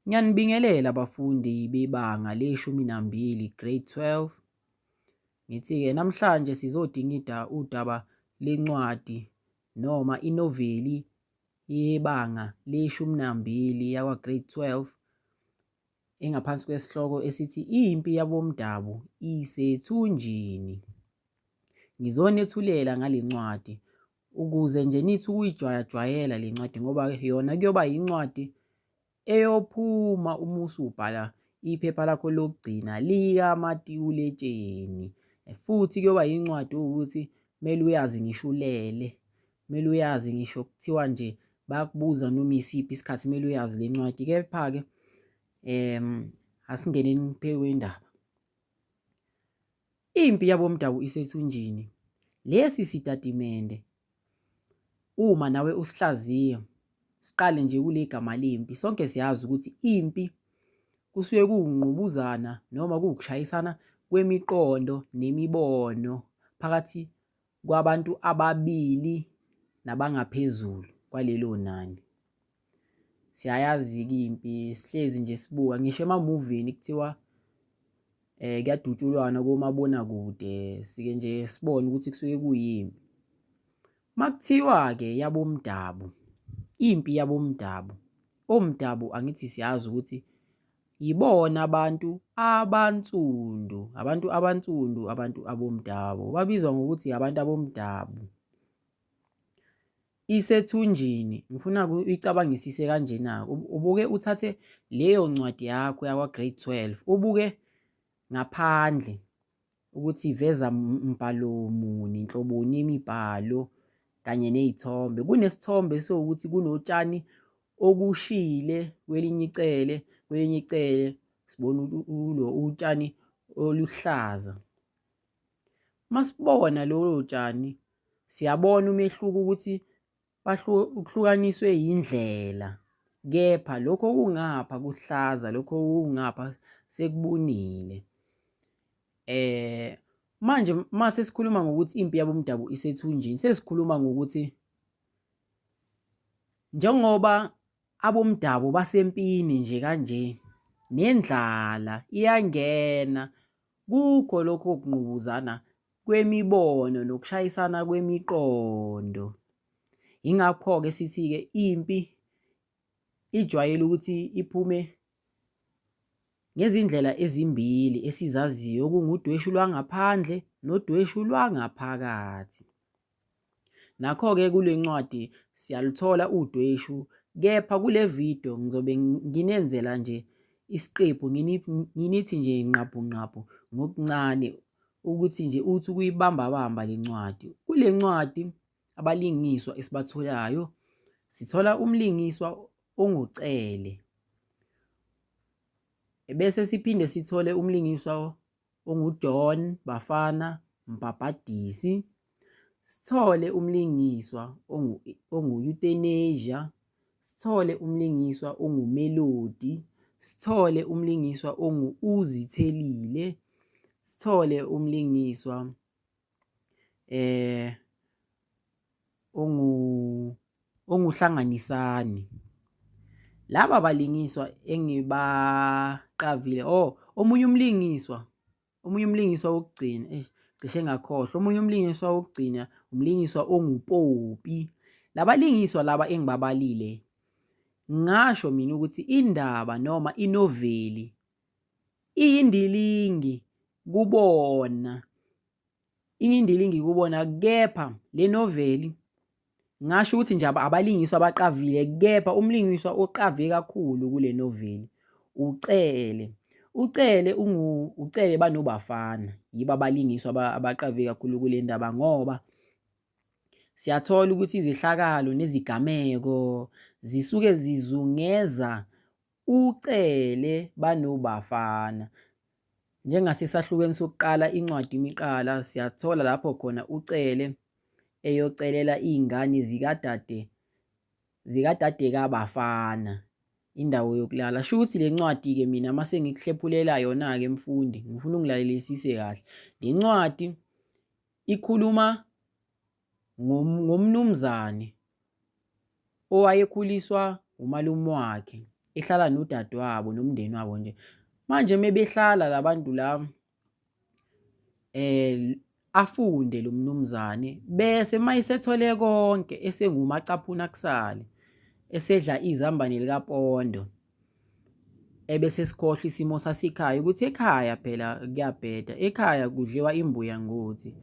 Ngiyanibingelela bafundi bebanga leshumi nambili, grade 12. Ngithi-ke namhlanje sizodingida udaba lencwadi noma inoveli yebanga leshumi nambili yakwa-grade 12 engaphansi kwesihloko esithi Impi Yabomdabu Isethunjini. Ngizonethulela ngale ncwadi ukuze nje nithi ukuyijwayajwayela le ncwadi ngoba yona kuyoba yincwadi eyophuma uma usubhala iphepha lakho lokugcina likamatikuletsheni. Futhi kuyoba yincwadi ukuthi kumele uyazi ngisho ulele, kumele uyazi ngisho kuthiwa nje bayakubuza noma isiphi isikhathi kumele uyazi le ncwadi. Kepha-ke asingeneni phezu kwendaba. Impi yabomdabu isethunjini. Lesi sitatimende uma nawe usihlaziya siqale nje kule gama lempi sonke siyazi ukuthi impi kusuke kuwukungqubuzana noma kuwukushayisana kwemiqondo nemibono phakathi kwabantu ababili nabangaphezulu kwalelo nani. Siyayazi-ke impi sihlezi nje sibuka ngisho emamuvini kuthiwa kuyadutshulwana komabonakude sike nje sibone ukuthi kusuke kuyimpi. Makuthiwa-ke yabomdabu, impi yabomdabu, omdabu angithi siyazi ukuthi yibona abantu abansundu, abantu abansundu, abantu abomdabu babizwa ngokuthi abantu abomdabu. Isethunjini ngifuna uyicabangisise kanjena ubuke uthathe leyo ncwadi yakho yakwa-grade 12 ubuke ngaphandle ukuthi iveza mbhalo muni nhloboni yemibhalo kanye ney'thombe. Kunesithombe esiwukuthi kunotshani okushile kwelinye icele, kwelinye icele sibona ulo utshani oluhlaza. Masibona lolo tshani siyabona umehluko ukuthi kuhlukaniswe yindlela kepha lokho okungapha kuhlaza lokho okungapha sekubunile. Manje mase sikhuluma ngokuthi impi yabomdabu isethunjini sesikhuluma ngokuthi njengoba abomdabu basempini nje kanje nendlala iyangena kukho lokho kungqubuzana kwemibono nokushayisana kwemiqondo. Yingakho-ke sithi-ke impi ijwayele ukuthi iphume ngezindlela ezimbili esizaziyo okungudweshu lwangaphandle nodweshu lwangaphakathi. Nakho-ke kule ncwadi siyaluthola udweshu kepha kule video ngizobe nginenzela nje isiqephu nginithi nje nqaphu nqaphu ngokuncane ukuthi nje uthi ukuyibambabamba le ncwadi. Kule ncwadi abalingiswa esibatholayo sithola umlingiswa onguCele ebese siphinde sithole umlingiswa onguJohn Bafana Mbhabhadisi sithole umlingiswa ongu-Euthanasia sithole umlingiswa onguMelody sithole umlingiswa ongu-Uzithelile sithole umlingiswa eh ongu onguhlanganisani. Laba balingiswa engibaqavile oh omunye umlingiswa omunye umlingiswa wokugcina eish cishe ngakhohlwa omunye umlingiswa wokugcina umlingiswa onguPopi. Labalingiswa laba engibabalile ngasho mina ukuthi indaba noma inoveli iyindilingi kubona Iyindilingi kubona kepha le noveli ngasho ukuthi nje abalingiswa abaqavile kepha umlingiswa oqave kakhulu kule noveli uCele. UCele ungu uCele banoBafana yibo abalingiswa abaqave kakhulu kule ndaba ngoba siyathola ukuthi izehlakalo nezigameko zisuke zizungeza UCele banoBafana. Njengasesahlukweni sokuqala incwadi imiqala siyathola lapho khona uCele eyocelela iy'ngane zikadade zikadade kaBafana indawo yokulala. Shuthi le ncwadi-ke mina uma sengikuhlephulela yona-ke mfundi ngifuna ungilalelisise kahle. Le ncwadi ikhuluma ngomnumzane owayekhuliswa umalume wakhe. Ehlala nodadewabo nomndeni wabo nje. Manje mebehlala labantu laba afunde lo mnumzane bese mayesethole konke esengumacaphuna kusale esedla izambane likapondo ebese sikhohlwa isimo sasekhaya ukuthi ekhaya phela kuyabheda ekhaya kudliwa imbuya ngothi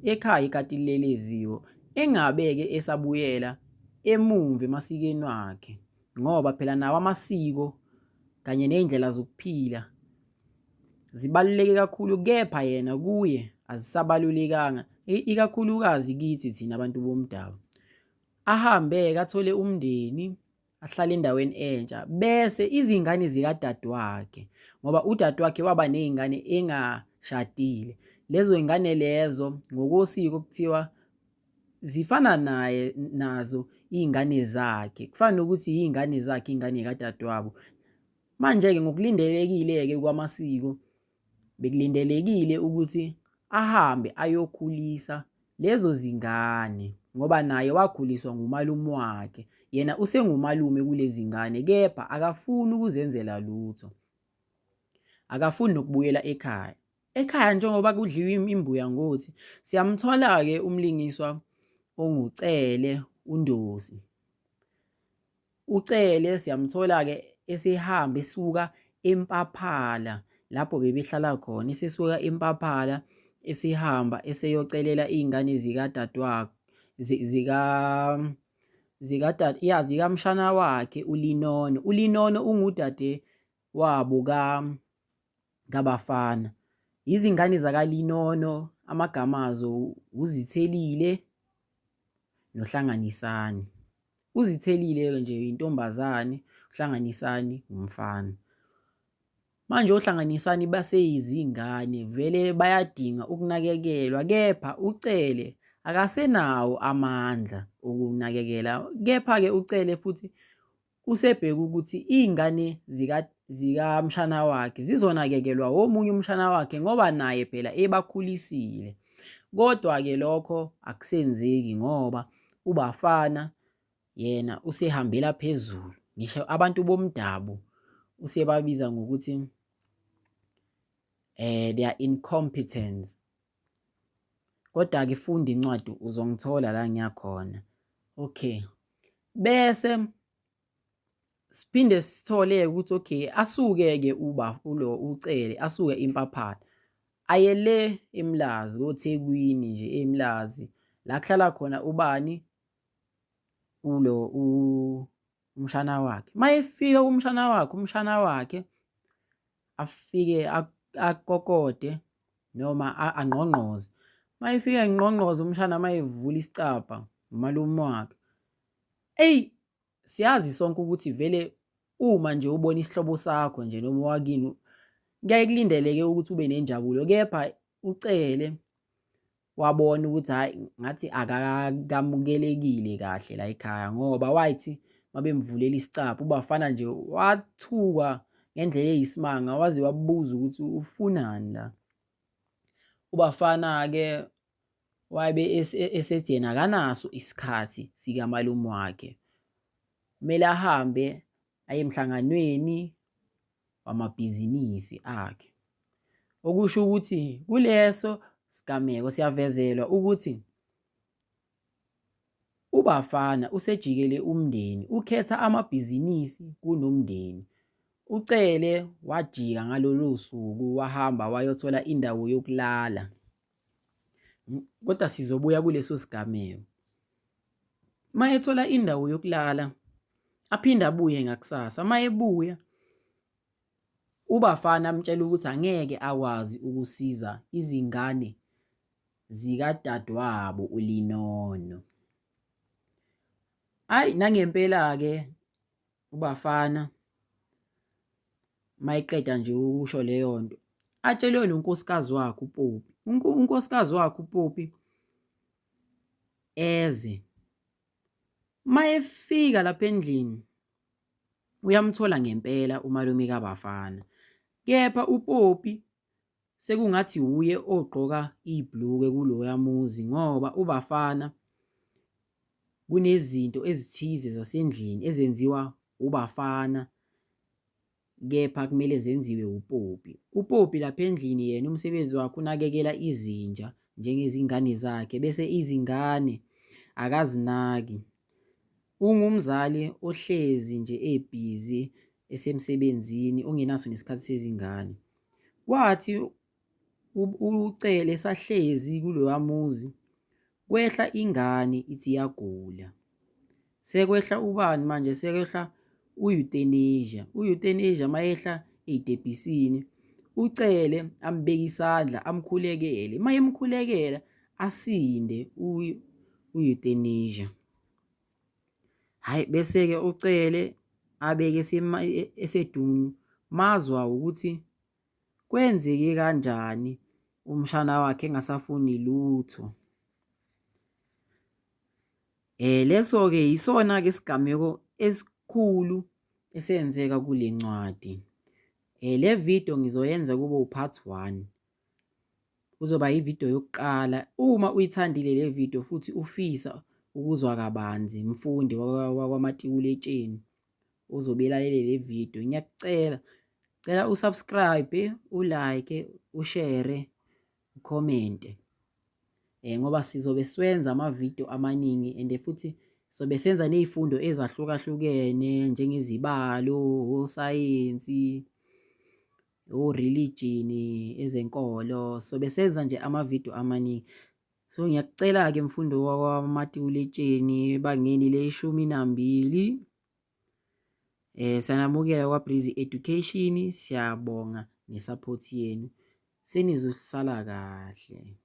ekhaya ikati lileleziwe engabe-ke esabuyela emumva emasikweni wakhe ngoba phela nawo amasiko kanye ney'ndlela zokuphila zibaluleke kakhulu kepha yena kuye azisabalulekanga ikakhulukazi kithi thina abantu bomdabu. Ahambe-ke athole umndeni ahlale endaweni entsha bese izingane zikadadewakhe ngoba udadewakhe waba ney'ngane engashadile. Lezo y'ngane lezo ngokosiko kuthiwa zifana naye nazo iy'ngane zakhe kufana nokuthi iy'ngane zakhe iy'ngane kadadewabo. Manje-ke ngokulindelekile-ke kwamasiko bekulindelekile ukuthi ahambe ayokhulisa lezo zingane ngoba naye wakhuliswa ngumalume wakhe. Yena usengumalume kulezi ngane kepha akafuni ukuzenzela lutho. Akafuni nokubuyela ekhaya. Ekhaya njengoba kudliwa imbuya ngothi siyamthola-ke umlingiswa onguCele uNdosi. UCele siyamthola-ke esehamba esuka eMpaphala lapho bebehlala khona, esesuka eMpaphala esehamba eseyocelela iy'ngane zikadadewabo zika zikadade ya zikamshana wakhe uLinono. ULinono ungudade wabo kaBafana. Izingane zakaLinono amagama azo uZithelile noHlanganisani. Uzithelile-ke nje intombazane, uHlanganisani umfana. Manje oHlanganisani baseyizingane vele bayadinga ukunakekelwa kepha uCele akasenawo amandla okunakekela. Kepha-ke uCele futhi usebheka ukuthi iy'ngane zikamshana wakhe zizonakekelwa womunye umshana wakhe ngoba naye phela ebakhulisile. Kodwa-ke lokho akusenzeki ngoba uBafana yena usehambela phezulu ngisho abantu bomdabu usebabiza ngokuthi they are incompetence. Kodwa-ke funda incwadi uzongithola la ngiyakhona. Okay. Bese siphinde sithole ukuthi okay asuke-ke uba ulo uCele asuke iMpaphala aye le eMlazi koThekwini nje eMlazi la kuhlala khona ubani ulo umshana wakhe. Mayefika kumshana wakhe, umshana wakhe afike akokode noma angqongqoze. Mayefika engqongqoze umshana mayevula isicabha umalume wakhe. Eyi siyazi sonke ukuthi vele uma nje ubona isihlobo sakho nje noma owakini kuyaye kulindeleke ukuthi ube nenjabulo kepha uCele wabona ukuthi hhayi ngathi akakamukelekile kahle la ekhaya ngoba wathi mabemvulela isicabha uBafana nje wathuka ngendlela eyisimanga waze wabuza ukuthi ufunani la. UBafana-ke wabe esethi yena akanaso isikhathi sikamalume wakhe, kumele ahambe aye emhlanganweni wamabhizinisi akhe. Okusho ukuthi kuleso sigameko siyavezelwa ukuthi uBafana usejikele umndeni, ukhetha amabhizinisi kunomndeni. UCele wajika ngalolo suku wahamba wayothola indawo yokulala. Kodwa sizobuya kuleso sigameko. Uma ethola indawo yokulala aphinde abuye ngakusasa. Uma ebuya uBafana amtshela ukuthi angeke akwazi ukusiza izingane zikadadewabo uLinono. Ayi nangempela-ke uBafana mayeqeda nje ukusho leyo nto atshelwe nonkosikazi wakhe uPopi. Unkosikazi wakhe uPopi eze Mayefika lapha endlini uyamthola ngempela umalume kaBafana. Kepha uPopi sekungathi wuye ogqoka ibhulukwe kuloya muzi ngoba uBafana kunezinto ezithize zasendlini ezenziwa uBafana. kepha kumele zenziwe uPopi. UPopi lapha endlini yena umsebenzi wakhe unakekela izinja njengezingane zakhe bese izingane akazinaki. Ungumzali ohlezi nje ebhizi esemsebenzini ongenaso nesikhathi sezingane. Kwathi uCele esahlezi kuloya muzi kwehla ingane ithi iyagula. Sekwehla ubani manje sekwehla u-euthanasia. U-euthanasia mayehla ey'tebhisini uCele ambeke isandla amkhulekele. Uma emkhulekela asinde u-euthanasia. Hhayi bese-ke uCele abeke esedumazwa ukuthi Kwenzeke kanjani umshana wakhe engasafuni lutho? Leso-ke yisona-ke isigameko esikhulu esenzeka kule ncwadi. Le video ngizoyenza kube u-part one. Kuzoba ividiyo yokuqala. Uma uyithandile le video futhi ufisa ukuzwa kabanzi mfundi wakwaMatikuletsheni uzobe elalele le video, ngiyakucela cela usubscribe, ulike, ushare, ukhomente ngoba sizobe siwenza amavidiyo amaningi and futhi sobe senza ney'fundo ezahlukahlukene njengezibalo, osayensi o-religion, ezenkolo. So besenza nje amavidiyo amaningi. So ngiyakucela-ke mfundo wakwaMatikuletsheni ebangeni leshumi nambili. Siyanamukela kwa-Breezy Education, siyabonga nge-support yenu. Senizosala kahle.